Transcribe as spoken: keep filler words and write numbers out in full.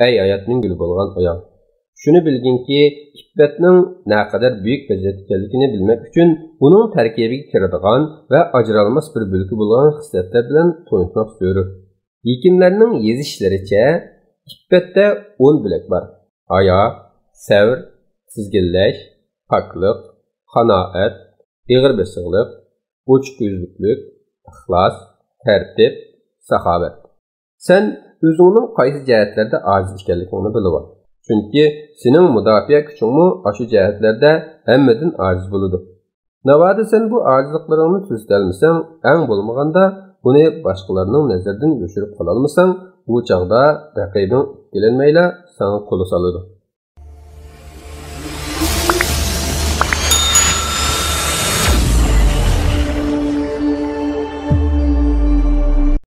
ئەي ھاياتنىڭ گۈلى بولغان ئايال! شۇنى بىلگىنكى، ئىپپەتنىڭ نەقەدەر بۈيۈك پەزىلەت ئىكەنلىكىنى بىلمەك ئۈچۈن، ئۇنىڭ تەركىبىگە كىرىدىغان ۋە ئاجرالماس بىر بۆلىكى بولغان خىسلەتلەر بىلەن تونۇشماق زۆرۈر. ھېكىملەرنىڭ يېزىشلىرىچە، ئىپپەتتە ئون بۆلەك بار: ھايا، سەۋر، تىزگىنلەش، پاكلىق، قانائەت، ئېغىر بېسىقلىق، ئوچۇق يۈزلۈكلۈك، ئىخلاس، تەرتىپ، ساخاۋەت. سەن ئۆزۈڭنىڭ قايسى جەھەتلەردە ئاجىز ئىكەنلىكىڭنى بىلىۋال. چۈنكى سېنىڭ مۇداپىئە كۈچۈڭمۇ ئاشۇ جەھەتلەردە ھەممىدىن ئاجىز بولىدۇ. ناۋادا سەن بۇ ئاجىزلىقلىرىڭنى تۈزىتەلمىسەڭ، ئەڭ بولمىغاندا ئۇنى باشقىلارنىڭ نەزىرىدىن يوشۇرۇپ قالالمىساڭ، ئۇ چاغدا رەقىبىڭ ئىككىلەنمەيلا ساڭا قول سالىدۇ.